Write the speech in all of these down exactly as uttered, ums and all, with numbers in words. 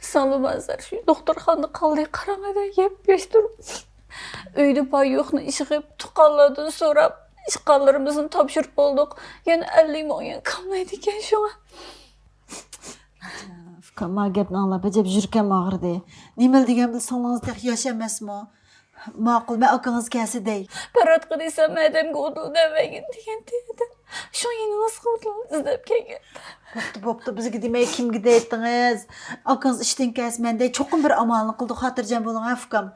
سىڭلىم ھازىر شۇ دوختۇرخانىدا قالدى، قاراڭغۇدا يەپ يەشتۇرۇپ. ئۆيدە بار يوقنى ئىشقىپ، تۇغقانلاردىن سوراپ، ئىشقانلىرىمىزنى تاپشۇرۇپ بولدۇق. يەنە ئەللىك مىڭ يۈەن كاملايدىكەن شۇڭا. ئۇكام، ما گەپنى ئاڭلاپ ئەجەب يۈرىكىم ئاغرىدى. نېمىلا دېگەن بىلە سىڭلىڭىز تېخى ياش ئەمەسمۇ؟ ماقۇل، مەن ئاكىڭىز كەلسە دەي. پەرھاتقا دېسەم، ھەدەمگە ئۇدۇل دەۋەرگىن دېگەنتى ھەدەم. شۇ يېنىڭىزغا ئۇدۇل ئىزدەپ كەلگەن. بوپتۇ، بوپتۇ، بىزگە دېمەي كىمگە دەيتتىڭىز؟ ئاكىڭىز ئىشتىن كەلسە مەن دەي، چوقۇم بىر ئامالنى قىلدۇق، خاتىرجەم بولۇڭ ھە ئۇكام.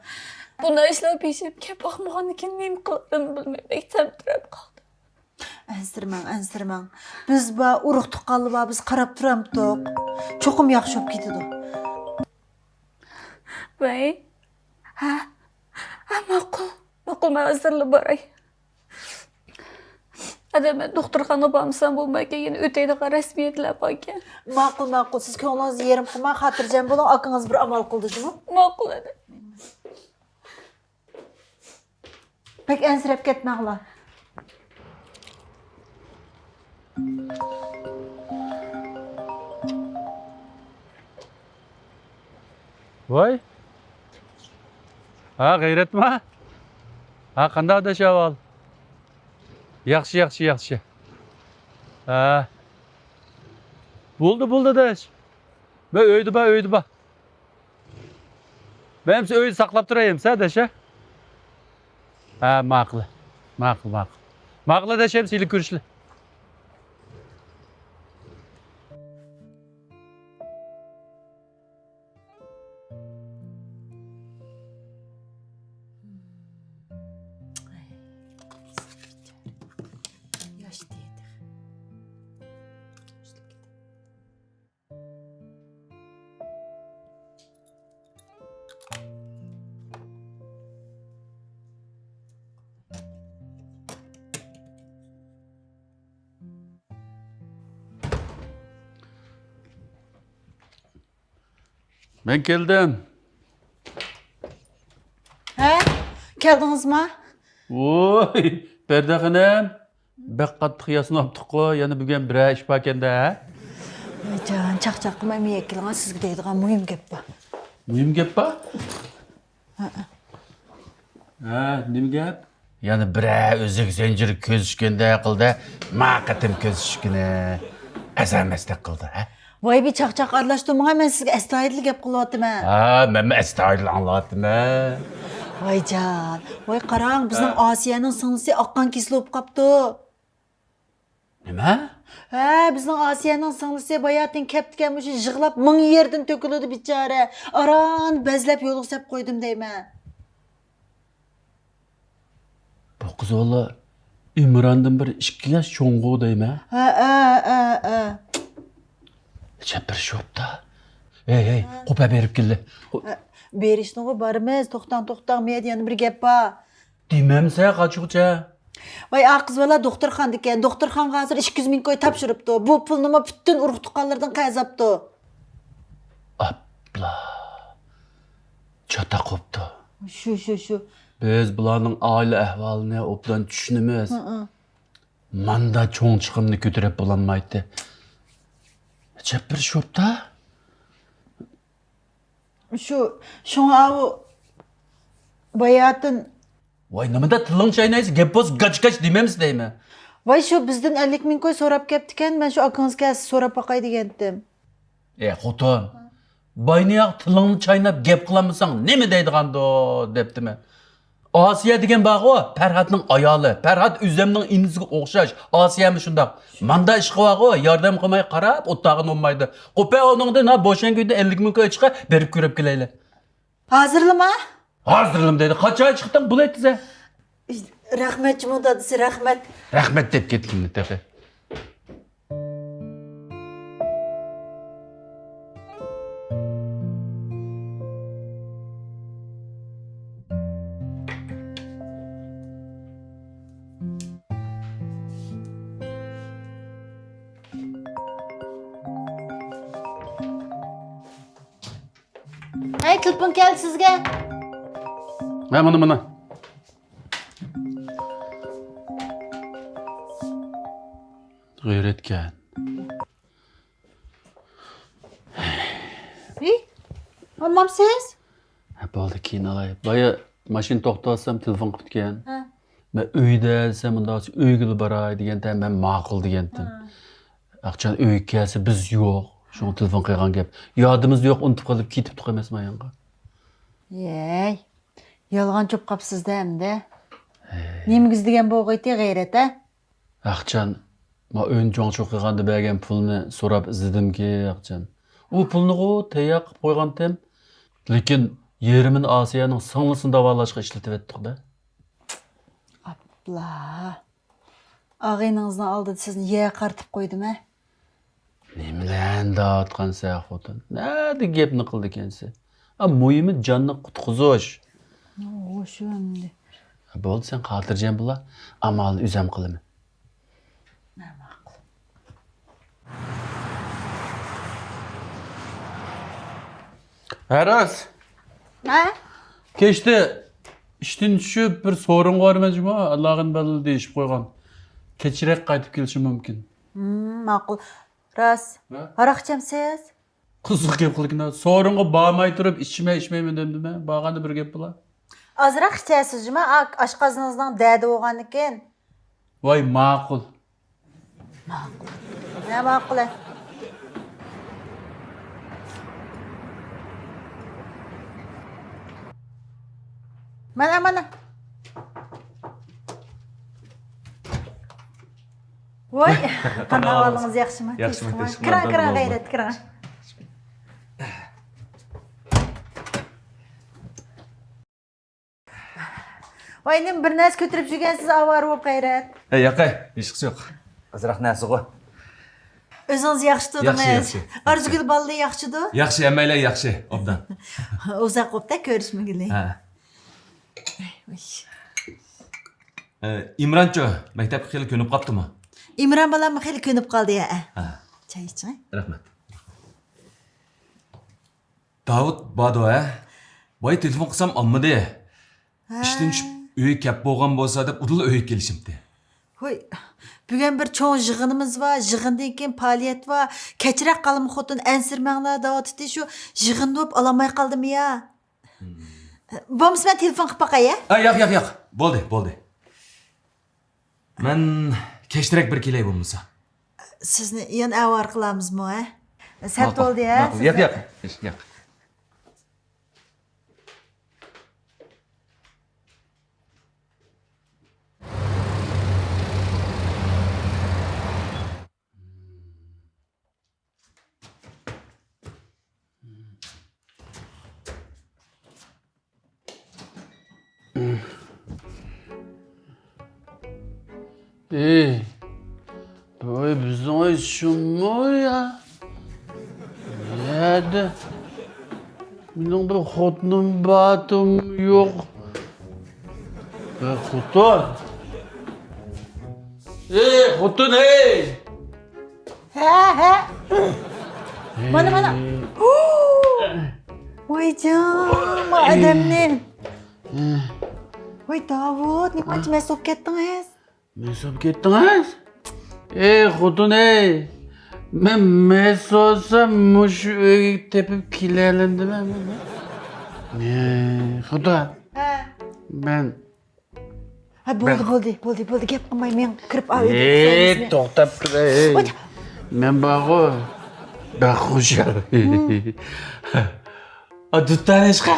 بۇنداق ئىشلار بېشىمغا كەپ باقمىغاندىكىن نېمە قىلارىمنى بىلمەي بەك تەمتىرەپ قالدىم. ئەنسىرىمەڭ، ئەنسىرىمەڭ. بىز بار، ئۇرۇق تۇغقانلار بار، بىز قاراپ تۇرامتۇق. چوقۇم ياخشى بولۇپ كېتىدۇ. ۋەي. ھە؟ ھە، ماقۇل. ماقۇل، مەن ھازىرلا باراي. ئادەم، مەن دوختۇرخانىغا بارمىسام بولمايدىكەن، يەنە ئۆتەيدىغان رەسمىيەتلەر باركەن. ماقۇل، ماقۇل. سىز كۆڭلىڭىزنى يېرىم قىلماڭ، خاتىرجەم بولۇڭ، ئاكىڭىز بىر ئامال قىلىدۇ جۇمۇ. ماقۇل، ئادەم. بەك ئەنسىرەپ كەتمەڭلار. ۋاي. ھە، غەيرەتما؟ ھە، قانداق ئاداش ئەھۋال؟ ياخشى، ياخشى، ياخشى. ھە. بولدى، بولدى ئاداش. مەن ئۆيدە بار، ئۆيدە بار. مەن ئەمسە ئۆيدە ساقلاپ تۇراي ئەمسە ئاداش ھە؟ ھە، ماقۇل. ماقۇل، ماقۇل. ماقۇل ئاداش، ئەمسە ھېلى كۆرۈشلى. مەن كەلدىم. ھە؟ كەلدىڭىزما؟ ۋوي، بەردە خېنىم. بەك قاتتىق ياسىنىۋاپتىققۇ، يەنە بۈگۈن بىرەر ئىش باركەن-دە، ھە؟ ۋايجان، چاقچاق قىلماي مېيەك كېلىڭا، سىزگە دەيدىغان مۇھىم گەپ بار. مۇھىم گەپ بار؟ ھە، نېمە گەپ؟ يەنە بىرەر ئۈزۈك زەنجىر كۆزۈشكەندە قىلدى، ما قېتىم كۆزۈشكىنى ئەزەمەستەك قىلدى، ھە؟ ۋاي، بىر چاقچاق ئارىلاشتۇرمىغاي، مەن سىزگە ئەستايىدىل گەپ قىلىۋاتىمەن. ھە، مەنمۇ ئەستايىدىل ئاڭلاۋاتىمەن. ۋايجان، ۋاي قاراڭ، بىزنىڭ ھە. ئاسىيەنىڭ سىڭلىسى ئاق قان كېسىلى بولۇپ قاپتۇ. نېمە؟ ھە، بىزنىڭ ئاسىيەنىڭ سىڭلىسى باياتىن كەپتىكەن، مۇشۇ يىغلاپ مىڭ يەردىن تۆكۈلىدۇ بىچارە. ئاران بەزلەپ يولغا سەپ قويدۇم دەيمەن. بۇ قىز ۋاللا ئىمراندىن بىر ئىككى ياش چوڭغۇ دەيمەن. ھە، ھە، ھە، ھە. چەپپىرىشىۋاپتا. ھەي، ھەي، ھە. قوپە بېرىپ كېلىلى. ھە، بېرىشنىغۇ بارىمىز. توختاڭ، توختاڭ، مېيەدە يەنە بىر گەپ بار. دېمەمسە قاچقۇچە. ۋاي، ئا قىز بالا دوختۇرخانىدىكەن. دوختۇرخانىغا ھازىر ئىككى يۈز مىڭ كوي تاپشۇرۇپتۇ. بۇ پۇلنىمۇ پۈتۈن ئۇرۇق-تۇغقانلىرىدىن قەرز ئاپتۇ. ئاپلا. چاتاق بوپتۇ. شۇ، شۇ، شۇ. بىز بۇلارنىڭ ئائىلە ئەھۋالىنى ئوبدان چۈشىنىمىز. ھە، ھە. ماندا چوڭ چىقىمنى كۆتۈرۈپ بولالمايتتى. چەپپىرىشىۋاپتا. شۇ، شۇڭا ئاۋۇ باياتىن. ۋاي، نېمىدا تىلىڭ چاينايسىز؟ گەپ بولسا گاچ-گاچ دېمەمسىز دەيمەن. ۋاي، شۇ بىزدىن ئەللىك مىڭ كوي سوراپ كەپتىكەن، مەن شۇ ئاكىڭىز كەلسە سوراپ باقاي دېگەنتىم. ئە، خوتۇن، باينىياق تىلىڭنى چايناپ گەپ قىلالمىساڭ نېمە دەيدىغاندۇ دەپتىمەن. ئاسىيە دېگەن بارغۇ، پەرھاتنىڭ ئايالى. پەرھات ئۆزەمنىڭ ئىنىسىگە ئوخشاش. ئاسىيەمۇ شۇنداق. ماندا ئىشقا بارغۇ، ياردەم قىلماي قاراپ ئولتۇرغىلى بولمايدۇ. قوپە ئۇنىڭدىن ھە بوشىغان كۈندە ئەللىك مىڭ كوي چىقار، بېرىپ كۆرۈپ كېلەيلى. ھازىرلىما؟ ھازىرلىما دەيدۇ. قاچان چىقتىڭ؟ بولۇۋەت دېسە. رەھمەت جۇمۇ دادىسى، رەھمەت. رەھمەت دەپ كەتكىنىنى تېخى. ھەي، تېلېفون كەلدى سىزگە. ھە، مانا، مانا. غەيرەتكەن. ھەي، بارمامسىز؟ ھە، بولدى، كېيىن ئالاي. بايا ماشىنا توختاتسام تېلېفون قىپتىكەن. ھە. مەن ئۆيدە دېسەم، مۇنداق ئۆيگىلا باراي دېگەنتە، مەن ماقۇل دېگەنتىم. ھە. ئاقچان ئۆيگە كەلسە بىز يوق. شۇڭا تېلېفون قىلغان گەپ. يادىمىزدا يوق، ئۇنتۇپ قېلىپ كېتىپتۇق ئەمەسمۇ يانغا. يەي، يالغان چوپ قاپسىز-دە ئەمدى. ھەي. نېمىگە ئىزدىگەن بولغىيتى غەيرەت، ھە؟ ئاقچان، ما ئۆينى جوڭچۇ قىلغاندا بەرگەن پۇلنى سوراپ ئىزدىدىمكى، ئاقچان. ئۇ پۇلنىغۇ تەييار قىلىپ قويغانتىم. لېكىن يېرىمىنى ئاسىيەنىڭ سىڭلىسىنى داۋالاشقا ئىشلىتىۋەتتۇق-دە. ئاپلا. ئاغىنىڭىزنىڭ ئالدىدا سىزنى يەرگە قارىتىپ قويدۇم-ھە. نېمىلەرنى دەۋاتقانسەن خوتۇن؟ نەدە گەپنى قىلىدىكەنسەن؟ ئا، مۇھىمى جاننى قۇتقۇزۇش. ھوش ئەمدى. بولدى، سەن خاتىرجەم بولا. ئامالنى ئۆزۈم قىلىمەن. ماقۇل. ھە، راست. ھە؟ كەچتە ئىشتىن چۈشۈپ بىر سورۇنغا بارىمەن جۇمۇ، ئالاغىنى بەللىدى دېيىشىپ قويغان. كەچرەك قايتىپ كېلىشى مۇمكىن. ھىم، ماقۇل. راست. ھە؟ ھاراق ئىچەمسىز؟ قىزىق گەپ قىلغىنا. سورۇنغا بارماي تۇرۇپ ئىچىمەن، ئىچمەيمەن دەمدىمەن. بارغاندا بىر گەپ بولا. ئازراق ئىچەرسىز جۇمۇ، ئا-، ئاشقازىنىڭىزنىڭ دەردى بولغاندىكىن. ۋاي، ماقۇل. ماقۇل. ھە، ماقۇل. مانا، مانا. ۋاي، قانداق ئەھۋالىڭىز، ياخشىمۇ؟ ياخشىمەن، تىنچلىقمۇ؟ تىنچلىقمۇ. كىرىڭ، كىرىڭ، غەيرەت، كىرىڭ. ۋاي، نېمە بىر نەرسە كۆتۈرۈپ يۈرگەنسىز، ئاۋارە بولۇپ غەيرەت. ھە، ياقەي، ھېچقىسى يوق. ئازراق نەرسىغۇ. ئۆزىڭىز ياخشى تۇردىڭىز. ياخشى، ياخشى. ئارزۇگۈل بالىلىرى ياخشىدۇ؟ ياخشى، ھەممەيلەن ياخشى، ئوبدان. ئۇزاق بوپتۇ كۆرۈشمىگىلى. ھە. ئۇي. ئە، ئىمرانچۇ، مەكتەپكە خېلى كۆنۈپ قاپتىمۇ؟ ئىمران بالاممۇ خېلى كۆنۈپ قالدى، ھە. ھە. چاي ئىچىڭ. رەھمەت. داۋۇت باردۇ، ھە؟ بايا تېلېفون قىلسام ئالمىدى. ھە. ئىشتىن چۈشۈپ ئۆيگە كەپ بولغان بولسا دەپ ئۇدۇللا ئۆيگە كېلىشىمتى. ھوي، بۈگۈن بىر چوڭ يىغىنىمىز بار، يىغىندىن كېيىن پائالىيەت بار. كەچرەك قالىمۇ خوتۇن، ئەنسىرىمەڭلار دەۋاتىتتى، شۇ يىغىن بولۇپ ئالالماي قالدىم يا. بولمىسا مەن تېلېفون قىلىپ باقاي، ھە؟ ئا، ياق، ياق، ياق. بولدى، بولدى. مەن كەچتىرەك بىر كېلەي بولمىسا. سىزنى يەنە ئاۋارە قىلامىزمۇ، ھە؟ سەت بولدى، ھە؟ ماقۇل. ياق، ياق. ياق. ئېي، ۋاي، بىزنىڭ ئۆي شۇمۇ يا؟ نەدە؟ مېنىڭ بىر خوتۇنۇم بار، ئاتىم يوق. بىر خوتۇن. ئېي، خوتۇن، ئېي! ھە، ھە. مانا، مانا. ۋايجان، ما ئادەمنى. ۋاي داۋۇت، نېمانچە مەست بولۇپ كەتتىڭىز؟ مەست بولۇپ كەتتىڭىز؟ ئەي خوتۇن ئەي، مەن مەست بولسام مۇشۇ ئۆيگە تېپىپ كېلەلەمدىمەن مەن. ئەي خوتۇن. ھە. مەن ھە، بولدى، بولدى، بولدى، بولدى، گەپ قىلماي مەن كىرىپ ئاۋۇ ئەي، توختاپ تۇر، ئەي. مەن بارغۇ، بەك خۇشال. ئا، دۇتارنى ئىشقا.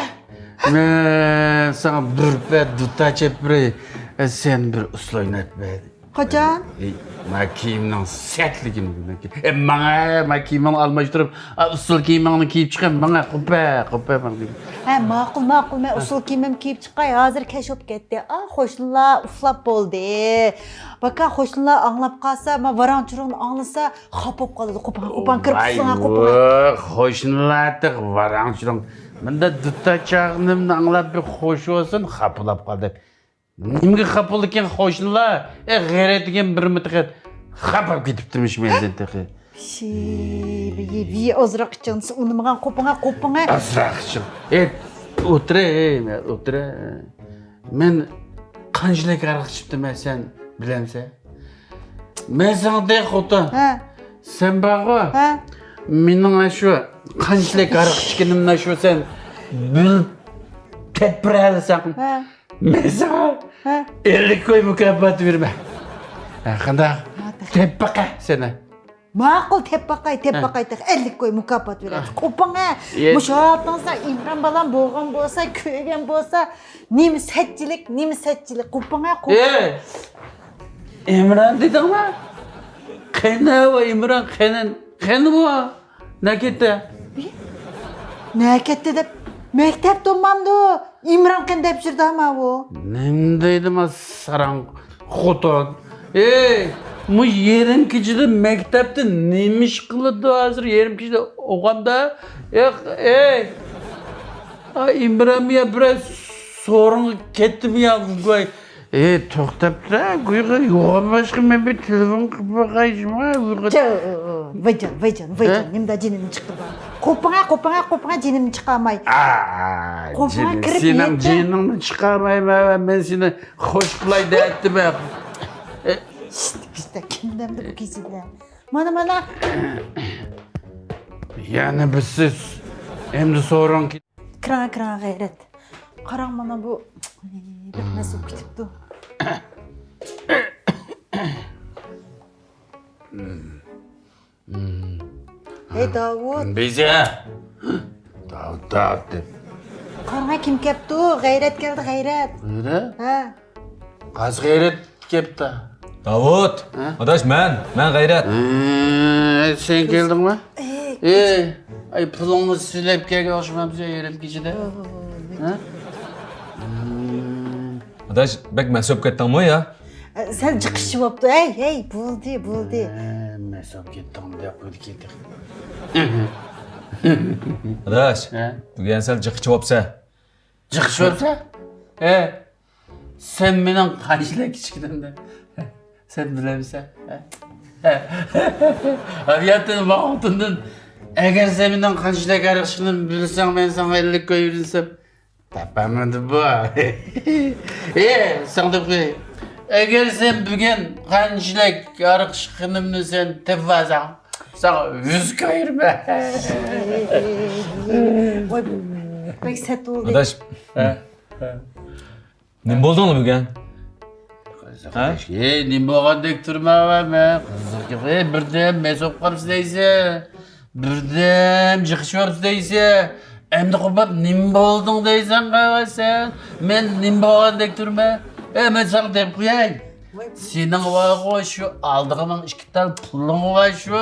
مەن ساڭا بىر پەت دۇتار چېلىپ بېرەي. ئە، سەن بىر ئۇسسۇل ئويناپ بەر. قاچان؟ ئەي، ما كىيىمنىڭ سەتلىكىنى. ئە، ماڭا، ما كىيىمىڭنى ئالماشتۇرۇپ، ئا، ئۇسسۇل كىيىمىڭنى كىيىپ چىقە، ماڭا، قوپە، قوپە، ماڭا. ھە، ماقۇل، ماقۇل، مەن ئۇسسۇل كىيىمىمنى كىيىپ چىقاي، ھازىر كەچ بولۇپ كەتتى. ئا، قوشنىلار ئۇخلاپ بولدى. باكا، قوشنىلار ئاڭلاپ قالسا، ما ۋاراڭ-چۇرۇڭنى ئاڭلىسا، خاپا بولۇپ قالىدۇ. قوپۇڭ، قوپۇڭ، كىرىپ ئۇخلىسىڭا، قوپۇڭ. ۋاي، قوشنىلار تېخى ۋاراڭ-چۇرۇڭ. مۇندا دۇتار چالغىنىمنى ئاڭلاپ بىر خوش بولسۇن، خاپىلاپ قالدى. نېمىگە خاپا بولىدىكەن قوشنىلار؟ ئە، غەيرەت دېگەن بىرمۇ تېخى خاپا بولۇپ كېتىپتىمىش مەندىن تېخى. شى، ۋىي، ۋىي، ئازراق ئىچىڭ، ئۇنىمىغان قوپۇڭا، قوپۇڭا. ئازراق ئىچىڭ. ئە، ئولتۇرە، ئە، ئولتۇرە. مەن قانچىلىك ھاراق ئىچىپتىمەن، سەن بىلەمسەن؟ مەن ساڭا دەي خوتۇن. ھە. سەن بارغۇ. ھە. مېنىڭ ئاشۇ قانچىلىك ھاراق ئىچكىنىمنى ئاشۇ سەن بىر تەدبىر ھەللىسەڭ، ھە. مەن ساڭا ھە. ئەللىك كوي مۇكاپات بېرىمەن. ھە، قانداق؟ تەدبىر. تەدبىر قە سېنى. ماقۇل، تەپ باقاي، تەپ ھە. باقاي، تېخى ئەللىك كوي مۇكاپات بېرەي. ھە. قوپۇڭە. يە. مۇشۇ ھالىتىڭىزدا ئىمران بالام بولغان بولسا، كۆرگەن بولسا، نېمە سەتچىلىك، نېمە سەتچىلىك. قوپۇڭە، قوپۇڭە. ئەي، ئىمران دېدىڭمۇ؟ قېنى ئۇ ئىمران، قېنى، قېنى بۇ؟ نەكەتتە؟ نەكەتتە دەپ، مەكتەپتە ئومامدۇ؟ ئىمران قېنى دەپ يۈردى ماۋۇ. نېمە دەيدۇ ما ساراڭ خوتۇن؟ ئەي، مۇ يېرىم كېچىدە مەكتەپتە نېمە ئىش قىلىدۇ ھازىر يېرىم كېچىدە ئوغامدا؟ ئېي، ئېي. ئا، ئىمرانمۇ يا بىرەر سورۇنغا كەتتىمۇ يا؟ ۋاي. ئېي، توختاپ تۇر، گۇيغا يوغان باشقا مەن بىر تېلېفون قىلىپ باقاي شۇڭا. ۋايجان، ۋايجان، ۋايجان، ھە؟ نېمىدا جېنىمنى چىقىرىدۇ. قوپۇڭا، قوپۇڭا، قوپۇڭا، جېنىمنى چىقارماي. ئا، قوپۇڭا جېنىم، كىرىپ سېنىڭ يېتە. جېنىڭنى چىقارمايمەن، مەن سېنى خوش قىلاي دەۋەتتىم. ئىشتە، ئىشتە، كىم دەمدى بۇ كېچىدە؟ مانا، مانا. يەنە بىر سۆز. ئەمدى سورۇن. كىرىڭ، كىرىڭ، غەيرەت. قاراڭ، مانا بۇ بەك مەس بولۇپ كېتىپتۇ. ھەي، داۋۇت. بىزە. داۋۇت، داۋۇت دەپ. قاراڭ، كىم كەپتۇ؟ غەيرەت كەلدى، غەيرەت. غەيرەت؟ ھە. قايسى غەيرەت كەپتۇ؟ داۋۇت. ھە؟ ئاداش، مەن، مەن غەيرەت. ھە، سەن كەلدىڭمۇ؟ ئەي، ئەي، پۇلۇڭنى سىلەپ كەلگەن ئوخشىمامسەن يېرىم كېچىدە؟ ھە؟ ئاداش، بەك مەس بولۇپ كەتتىڭمۇ يا؟ ئە، سەل جىق ئىچىۋاپتۇ. ھەي، ھەي، بولدى، بولدى. ھە، مەس بولۇپ كەتتىڭ دەپ قويدى كېتىڭ. ئاداش، ھە؟ بۈگۈن سەل جىق ئىچىۋاپسەن. جىق ئىچىۋاپسەن؟ ھە. سەن مېنىڭ قانچىلىك ئىچكىنىمنى سەن بىلەمسەن؟ ھە؟ ھەرياتىن ۋاقتىندىن، ئەگەر سەن مېنىڭ قانچىلىك ئاراق ئىچكىنىمنى بىلسەڭ، مەن ساڭا ئەللىك كوي بېرىمەن. تاپالمىدى بۇ. ئى، ساڭا دەپ قوياي. ئەگەر سەن بۈگۈن قانچىلىك ئاراق ئىچكىنىمنى سەن تېپىۋالساڭ، ساڭا يۈز كوي بېرىمەن. ۋاي، بەك سەت بولدى. ئاداش. ھە، ھە. نېمە بولدۇڭلا بۈگۈن؟ ھە؟ ئى، نېمە بولغاندەك تۇرما مەن. قىزىق گەپ. ئى، بىردەم مەس بولۇپ قاپسىز دەيسەن. بىردەم جىق ئىچىۋاپسىز دەيسەن. ئەمدى قوپۇپ نېمە بولدۇڭ دەيسەن، قاۋا سەن. مەن نېمە بولغاندەك تۇرما. ئى، مەن ساڭا دەپ قوياي. سېنىڭ بارغۇ شۇ ئالدىغا مىڭ ئىككى تال پۇلۇڭ بار شۇ.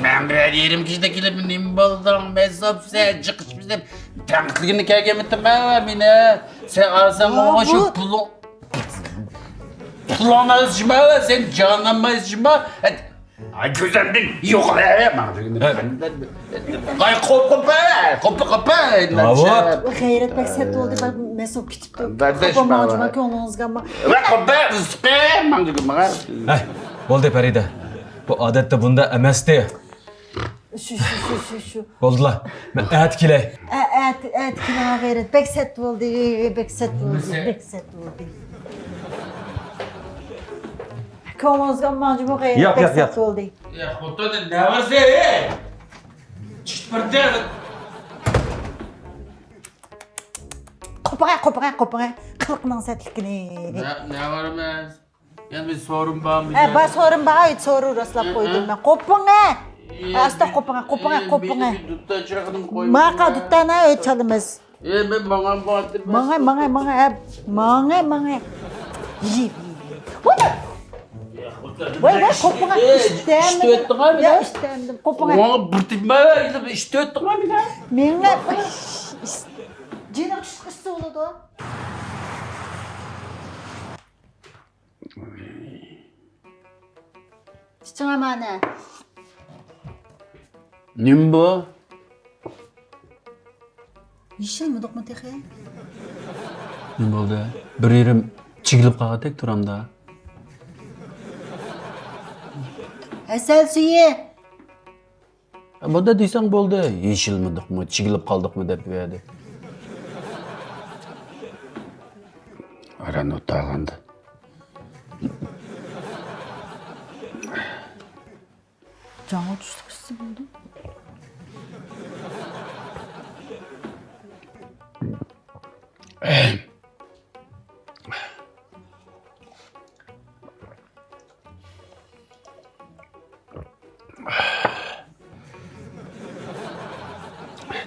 مەن بىلەن يېرىم كېچىدە كېلىپ نېمە بولدۇڭ، مەس بوپسەن، جىق ئىچىپسەن دەپ تەنقىدلىگىلى كەلگەنمىدىممەن مېنى. سەن ئالساڭ ئوڭا شۇ پۇلۇڭ. پۇلۇڭنى ئالسىما، سەن جانىڭنى ئالسىما. ئاي، كۆزۈمدىن يوقال، ئەي، ماڭا دېگىنى. ھە. ئاي، قوپ، قوپ، ئەي، قوپ، قوپ، ئەي، داۋۇت. غەيرەت بەك سەت بولدى، بەك مەس بولۇپ كېتىپتۇ. بەردەش قوپا ماڭا. ماڭجۇما كۆڭلىڭىزگە ئالما. ۋە قوپ، ئەي، رىزقى، ماڭا دېگىنى ماڭا. ھەي، بولدى، پەرىدە. بۇ ئادەتتە بۇنداق ئەمەستى. شۇ، شۇ، شۇ، شۇ، شۇ. بولدىلا. مەن ئەتە كېلەي. ئە، ئەتە، ئەتە كېلىڭ، غەيرەت. بەك سەت بولدى، بەك سەت بولدى، بەك سەت بولدى. كۆڭلىڭىزگە ئالماڭ جۇمۇ، غەيرەت. ياق، بەك ياق، سەت ياق. بولدى. يا، خوتۇن، نە بارسە، ئەي؟ چىقىپ بىردە. قوپۇڭە، قوپۇڭە، قوپۇڭە. قىلىقنىڭ سەتلىكىنى. نە، نە بار ئەمەس؟ يەنە بىر سورۇن بارمۇ؟ ھە، بار سورۇن بار، ھېچ سورۇن راسلاپ قويدۇم مەن. قوپۇڭە. ئاستا قوپۇڭە، قوپۇڭە، قوپۇڭە. دۇتتا چىراغدىن قويۇڭ. ماقا دۇتتانى ھېچ چالىمىز. ئە، مەن ماڭا باراتتىم. ماڭا، ماڭا، ماڭا، ھە، ماڭا، ماڭا. يېيىپ، يېيىپ. ۋاي، ۋاي، قوپۇڭە. ئىشتەمدىم. ئىشتەمدىم. قوپۇڭە. ماڭا بىر تىپما ئىشتەمدىم. مېڭە. جېنىڭ چۈشكۈسى بولىدۇ. ئىچىڭە مانا. نېمە بۇ؟ يېشىلمىدۇقمۇ تېخى؟ نېمە بولدى؟ بىر يېرىم چىگىلىپ قالغاندەك تۇرامدا. ھەسەل سۈيى. بۇندا دېسەڭ بولدى، يېشىلمىدۇقمۇ، چىگىلىپ قالدۇقمۇ دەپ بۇ يەردە. ئاران ئوتاغاندا. جاڭغا چۈشتى قىشسا بولدى.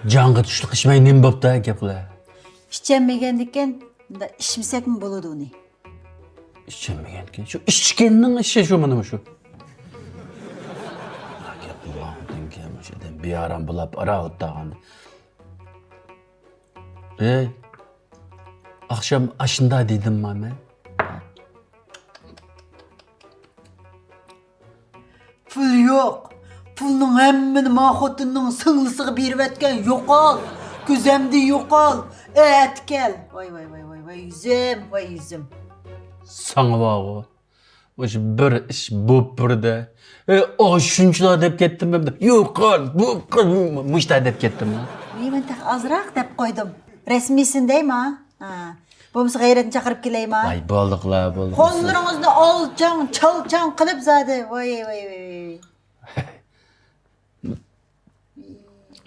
جانغا چۈشلۈك ئىچمەي نېمە بوپتۇ، گەپ قىلە. ئىچەلمىگەندىكىن، مۇنداق ئىچمىسەكمۇ بولىدۇ ئۇنى. ئىچەلمىگەنكەن. شۇ ئىچكەننىڭ ئىشى شۇ، مانا شۇ. گەپ قىلغاندىن كېيىن مۇشۇ ئادەم بىئارام بولاپ ئارا ئولتۇرغاندا. ئەي، ئاخشام ئاشۇنداق دېدىمما مەن؟ پۇل يوق. پۇلنىڭ ھەممىنى ما خوتۇننىڭ سىڭلىسىغا بېرىۋەتكەن. يوقال. كۆزۈمدىن يوقال. ئەتە كەل. ۋاي، ۋاي، ۋاي، ۋاي، ۋاي، يۈزۈم، ۋاي، يۈزۈم. ساڭا بارغۇ. مۇشۇ بىر ئىش بوپ بىردە. ئەي، ئاشۇنچىلا دەپ كەتتىم مەن. يوقال، بوقال، مۇشتا دەپ كەتتىم. ئەي، مەن تېخى ئازراق دەپ قويدۇم. رەسمىيسىنى دەيما. ھە. بولمىسا غەيرەتنى چاقىرىپ كېلەيما؟ ۋاي، بولدۇقلا، بولدۇق. قوللىرىڭىزنى ئالچاڭ، چالچاڭ قىلىپ زادى. ۋاي، ۋاي، ۋاي، ۋاي.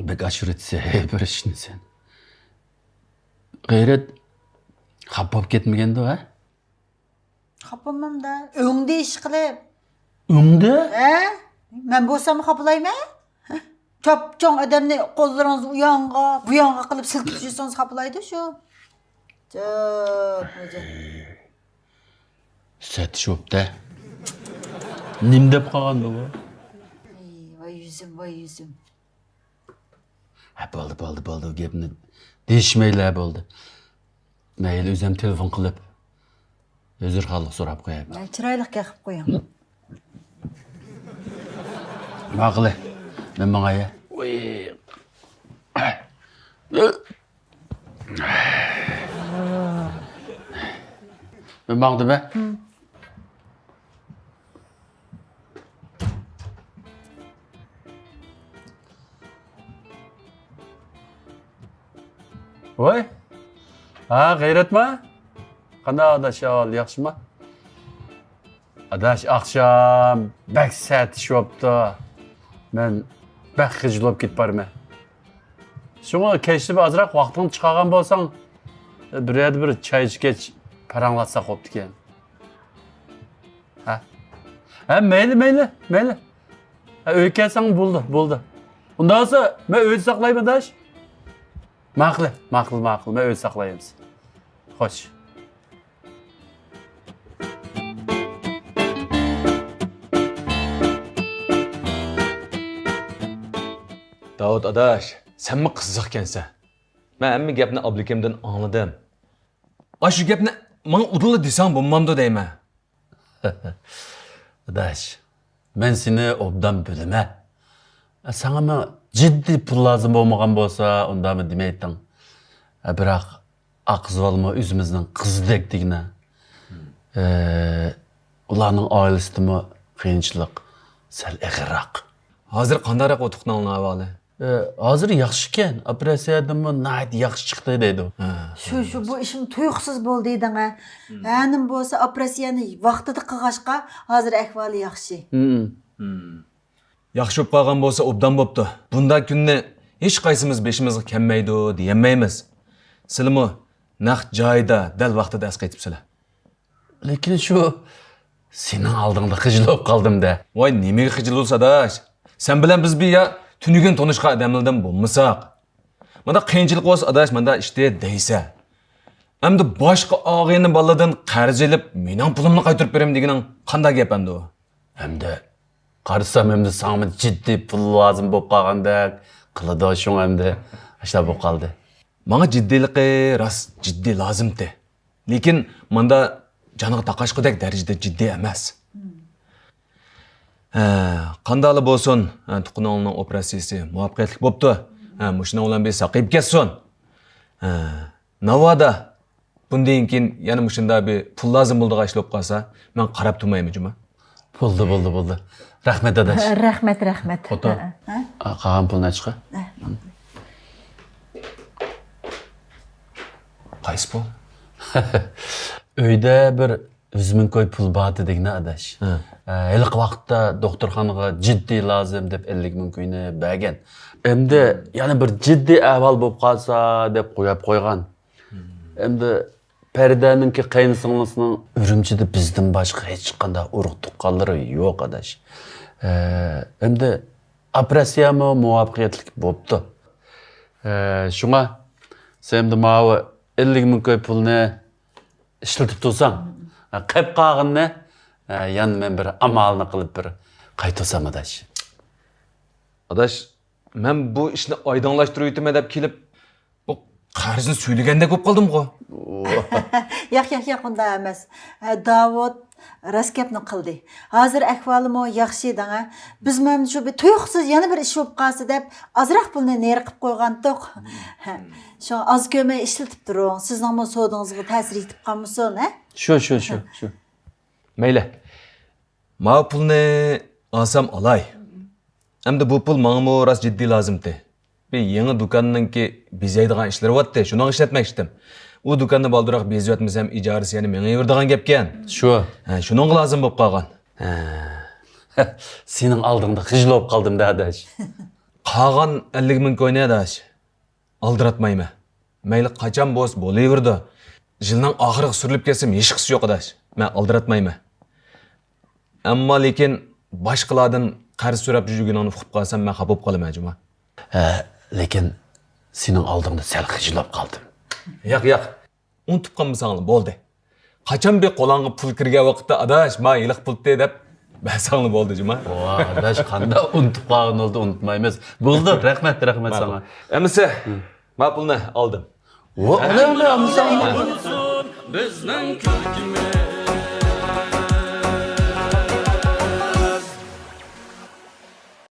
بەك ئاشۇرۇۋېتىسەن بىر ئىشنى سەن. غەيرەت خاپا بولۇپ كەتمىگەندۇ، ھە؟ خاپا بولمامدا، ئۆڭدە ئىش قىلىپ. ئۆڭدە؟ ھە؟ مەن بولسام خاپىلايمەن؟ چاپچاڭ ئادەمنى قوللىرىڭىزنى ئۇيانغا، بۇيانغا قىلىپ سىلكىتىپ يۈرسىڭىز خاپىلايدۇ شۇ. جاپ، جاپ. سەتىش بوپتە. نېمە دەپ قالغاندۇ بۇ؟ ئەي، ۋاي يۈزۈم، ۋاي يۈزۈم. ھە، بولدى، بولدى، بولدى، ئۇ گەپنى دېيىشمەيلى، بولدى. مەيلى، ئۆزۈم تېلېفون قىلىپ، ئۆزرىخانلىق سوراپ قوياي. ھە، چىرايلىق گەپ قىلىپ قويۇڭ. ماقۇل، مەن ماڭاي. مەن ماڭدىم، ھە؟ ۋاي. ھا، غەيرەتما؟ قانداق ئاداش، ئەھۋال ياخشىما؟ ئاداش، ئاخشام بەك سەتىش بوپتۇ. مەن بەك خىجىل بولۇپ كېتىپ بارىمەن. شۇڭا كەچتە بىر ئازراق ۋاقتىڭنى چىقارغان بولساڭ، بىر يەردە بىر چاي ئىچكەچ پاراڭلاشساق بوپتىكەن. ھە؟ ھە، مەيلى، مەيلى، مەيلى. ھە، ئۆيگە كەلسەڭ بولدى، بولدى. ئۇنداق بولسا، مەن ئۆيدە ساقلايمەن، ئاداش. ماقۇل، ماقۇل، ماقۇل. مەن ئۆيدە ساقلايمىز. خوش. داۋۇت ئاداش، سەنمۇ قىزىقكەنسەن. مەن ھەممە گەپنى ئابلىكىمدىن ئاڭلىدىم. ئاشۇ گەپنى ماڭا ئۇدۇللا دېسەڭ بولمامدۇ دەيمەن. ئاداش، مەن سېنى ئوبدان بىلىمەن. ساڭىمۇ جىددىي پۇل لازىم بولمىغان بولسا، ئۇنداقمۇ دېمەيتتىڭ. بىراق، ئاقىزۋالمۇ ئۆزىمىزنىڭ قىزىدەك دېگىنە. ئۇلارنىڭ ئائىلىسىدىمۇ قىيىنچىلىق سەل ئېغىرراق. ھازىر قانداقراق ئۇتۇقنىڭ ئەھۋالى؟ ئە، ھازىر ياخشىكەن، ئوپېراتسىيەدىنمۇ ناھايىتى ياخشى چىقتى دەيدۇ. ھە. شۇ، شۇ، بۇ ئىشمۇ تۇيۇقسىز بولدى دەڭە. ھە، نېمە بولسا ئوپېراتسىيەنى ۋاقتىدا قىلغاچقا، ھازىر ئەھۋالى ياخشى. ھىم. ياخشى بولۇپ قالغان بولسا ئوبدان بوپتۇ. بۇنداق كۈننى ھېچقايسىمىز بېشىمىزغا كەلمەيدۇ دېيەلمەيمىز. سىلىمۇ نەق جايىدا، دەل ۋاقتىدا ئەسقېتىپسىلەر. لېكىن شۇ سېنىڭ ئالدىڭدا خىجىل بولۇپ قالدىم-دە. ۋاي، نېمىگە خىجىل بولىسەن، ئاداش؟ سەن بىلەن بىز بىر يا تۈنۈگۈن تونۇشقان ئادەملەردىن بولمىساق. مانا قىيىنچىلىق بولسا، ئاداش، مانا ئىشتى دەيسەن. ئەمدى باشقا ئاغىنە بالىدىن قەرز ئېلىپ، مېنىڭ پۇلۇمنى قايتۇرۇپ بېرىمەن دېگىنىڭ قانداق گەپ ئەمدى ئۇ؟ ئەمدى قارىسام، ئەمدى ساڭىمۇ جىددىي پۇل لازىم بولۇپ قالغاندەك قىلىدۇ، شۇڭا ئەمدى ئاشۇنداق بولۇپ قالدى. ماڭا جىددىيلىقى راست جىددىي لازىمتى. لېكىن ماندا جانغا تاقاشقۇدەك دەرىجىدە جىددىي ئەمەس. ھە، قانداقلا بولسۇن، ھە، تۇقىنىڭنىڭ ئوپېراتسىيىسى مۇۋەپپەقىيەتلىك بوپتۇ. ھە، مۇشۇنىڭ بىلەن بىر ساقىيىپ كەتسۇن. ھە، ناۋادا بۇندىن كېيىن يەنە مۇشۇنداق بىر پۇل لازىم بولىدىغان ئىش بولۇپ قالسا، مەن قاراپ تۇرمايمەن جۇما. بولدى، بولدى، بولدى. رەھمەت، ئاداش. رەھمەت، رەھمەت. خوتۇن. ھە؟ ئا، قالغان پۇلنى ئاچقا. ھە. قايسى پۇل؟ ئۆيدە بىر يۈز مىڭ كوي پۇل بار دېدىڭنا، ئاداش. ھە. ھە، ھېلىقى ۋاقىتتا دوختۇرخانىغا جىددىي لازىم دەپ ئەللىك مىڭ كوينى بەرگەن. ئەمدى يەنە بىر جىددىي ئەھۋال بولۇپ قالسا دەپ قويۇپ قويغان. ئەمدى پەرىدەنىڭكى قېيىنسىڭلىسىنىڭ ئۈرۈمچىدە بىزدىن باشقا ھېچقانداق ئۇرۇق تۇغقانلىرى يوق، ئاداش. ئە، ئەمدى ئوپېراتسىيەمۇ مۇۋەپپەقىيەتلىك بوپتۇ. ئە، شۇڭا سەن ئەمدى ماۋۇ ئەللىك مىڭ كوي پۇلنى ئىشلىتىپ تۇرساڭ، قېپ قالغىنىنى، ئە، يەنە مەن بىر ئامالنى قىلىپ بىر قايتۇرسام، ئاداش. ئاداش، مەن بۇ ئىشنى ئايدىڭلاشتۇرۇۋېتىمەن دەپ كېلىپ، بۇ قەرزنى سۈيلىگەندەك بولۇپ قالدىمغۇ؟ ياق، ياق، ياق، ئۇنداق ئەمەس. ھە، داۋۇت راست گەپنى قىلدى. ھازىر ئەھۋالىمۇ ياخشى دەڭە. بىزمۇ ئەمدى شۇ بىر تۇيۇقسىز يەنە بىر ئىش بولۇپ قالسا دەپ، ئازراق پۇلنى نېرى قىلىپ قويغانتۇق. ھە، شۇڭا ئاز كۆرمەي ئىشلىتىپ تۇرۇڭ. سىزنىڭمۇ سودىڭىزغا تەسىرى يېتىپ قالمىسۇن، ھە؟ شۇ، شۇ، شۇ، شۇ. مەيلى. ماۋۇ پۇلنى ئالسام ئالاي. ئەمدى بۇ پۇل ماڭىمۇ راست جىددىي لازىمتى. بىر يېڭى دۇكاننىڭكى بېزەيدىغان ئىشلىرى بارتتى، شۇنىڭغا ئىشلەتمەكچىدىم. ئۇ دۇكاننى بالدۇرراق بېزىۋەتمىسەم، ئىجارىسى يەنە مېڭىۋېرىدىغان گەپكەن. شۇ. ھە، شۇنىڭغا لازىم بولۇپ قالغان. ھە. سېنىڭ ئالدىڭدا خىجىل بولۇپ قالدىم-دە، ئاداش. قالغان ئەللىك مىڭ كوينى، ئاداش. ئالدىراتمايمەن. مەيلى قاچان بولسا بولۇۋېرىدۇ. يىلنىڭ ئاخىرىغا سۈرۈلۈپ كەتسىمۇ ھېچقىسى يوق، ئاداش. مەن ئالدىراتمايمەن. ئەمما لېكىن باشقىلاردىن قەرز سوراپ يۈرگىنىڭنى ئۇقۇپ قالسام، مەن خاپا بولۇپ قالىمەن، جۇما. ھە، لېكىن سېنىڭ ئالدىڭدا سەل خىجىللاپ قالدىم. ياق، ياق. ئۇنتۇپ قالمىساڭلا بولدى. قاچان بىر قولۇڭغا پۇل كىرگەن ۋاقىتتا، «ئاداش، ما ھېلىقى پۇلتى» دەپ بەرسەڭلا بولدى، جۇما. ۋا، ئاداش، قانداق ئۇنتۇپ قالغىنىڭىزنى ئۇنتۇمايمىز. بولدى، رەھمەت، رەھمەت ساڭا. ئەمىسە، ما پۇلنى ئالدىم. ۋا، ئۇنى، ئۇنى ئالمىساڭ. بىزنىڭ كۈلكىمىز.